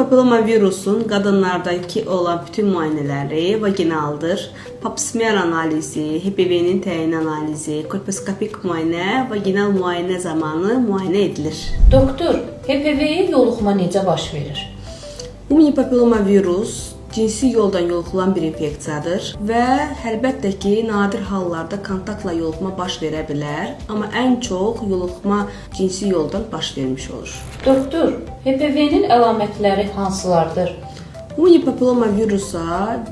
Humani papilloma virusun qadınlardakı olan bütün müayinələri vaginaldır. Pap smear analizi, HPV-nin təyin analizi, kolposkopik müayinə, vaginal müayinə zamanı müayinə edilir. Doktor, HPV-yə yoluxma necə baş verir? Humani papilloma virus cinsi yoldan yoluxulan bir infeksiyadır və əlbəttə ki, nadir hallarda kontaktla yoluxma baş verə bilər, amma ən çox yoluxma cinsi yoldan baş vermiş olur. Doktor, HPV-nin əlamətləri hansılardır? Humani papilloma virusa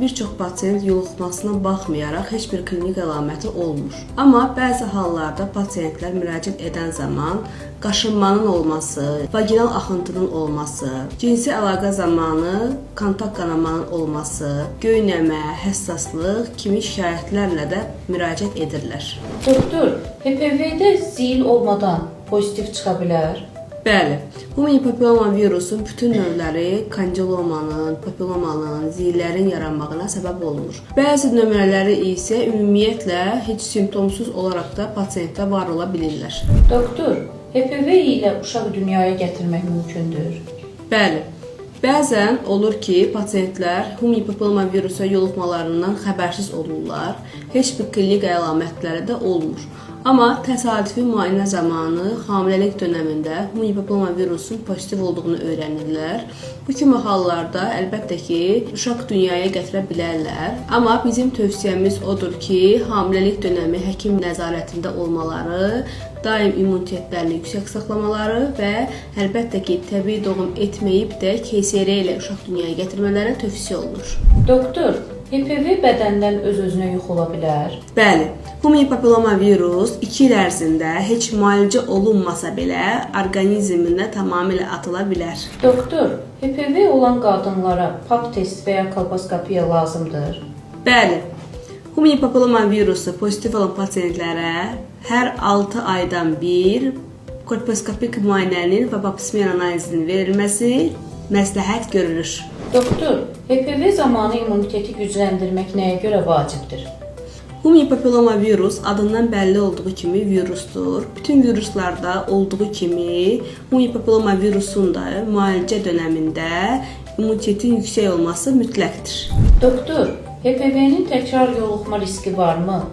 bir çox pasiyent yoluxmasına baxmayaraq heç bir klinik əlaməti olmur. Amma bəzi hallarda pasiyentlər müraciət edən zaman qaşınmanın olması, vaginal axıntının olması, cinsi əlaqə zamanı kontakt qanamanın olması, göynəmə, həssaslıq kimi şikayətlərlə də müraciət edirlər. Doktor, HPV-də zil olmadan pozitiv çıxa bilər? Bəli, humani papilloma virusun bütün növləri kondilomanın, papillomanın, zillərin yaranmağına səbəb olmur. Bəzi nömrələri isə ümumiyyətlə heç simptomsuz olaraq da pasiyentdə var ola bilirlər. Doktor, HPV ilə uşaq dünyaya gətirmək mümkündür? Bəli. Bəzən olur ki, pasiyentlər humani papilloma virusa yoluxmalarından xəbərsiz olurlar, heç bir klinik əlamətləri də olmur. Amma təsadüfi müayinə zamanı hamiləlik dönəmində humani papilloma virusun pozitiv olduğunu öyrənirlər. Bu kimi hallarda əlbəttə ki, uşaq dünyaya gətirə bilərlər. Amma bizim tövsiyəmiz odur ki, hamiləlik dönəmi həkim nəzarətində olmaları, daim immunitetlərini yüksək saxlamaları və əlbəttə ki, təbii doğum etməyib də keysəriyyə ilə uşaq dünyaya gətirmələri tövsiyə olunur. Doktor, HPV bədəndən öz-özünə yox ola bilər? Bəli, humani papilloma virus 2 il ərzində heç müalicə olunmasa belə orqanizmində tamamilə atıla bilər. Doktor, HPV olan qadınlara pap test və ya kolposkopiya lazımdır? Bəli, humani papilloma virusu pozitiv olan pasiyentlərə hər 6 aydan bir kolposkopik müayinənin və pap smear analizinin verilməsi məsləhət görülür. Doktor, HPV zamanı immuniteti gücləndirmək nəyə görə vacibdir? Humani papilloma virus adından bəlli olduğu kimi virusdur. Bütün viruslarda olduğu kimi humani papilloma virusun da müalicə dönəmində immunitetin yüksək olması mütləqdir. Doktor, HPV-nin təkrar yoluxma riski varmı?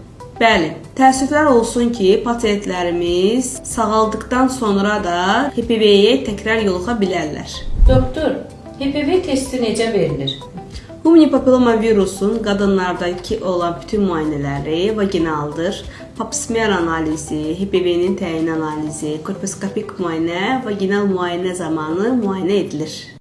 Bəli, təəssüflər olsun ki, pasiyentlərimiz sağaldıqdan sonra da HPV-yə təkrar yoluxa bilərlər. Doktor, HPV testi necə verilir? Humani papilloma virusun qadınlardakı olan bütün müayinələri vaginaldır. Pap smear analizi, HPV-nin təyin analizi, kolposkopik müayinə, vaginal müayinə zamanı müayinə edilir.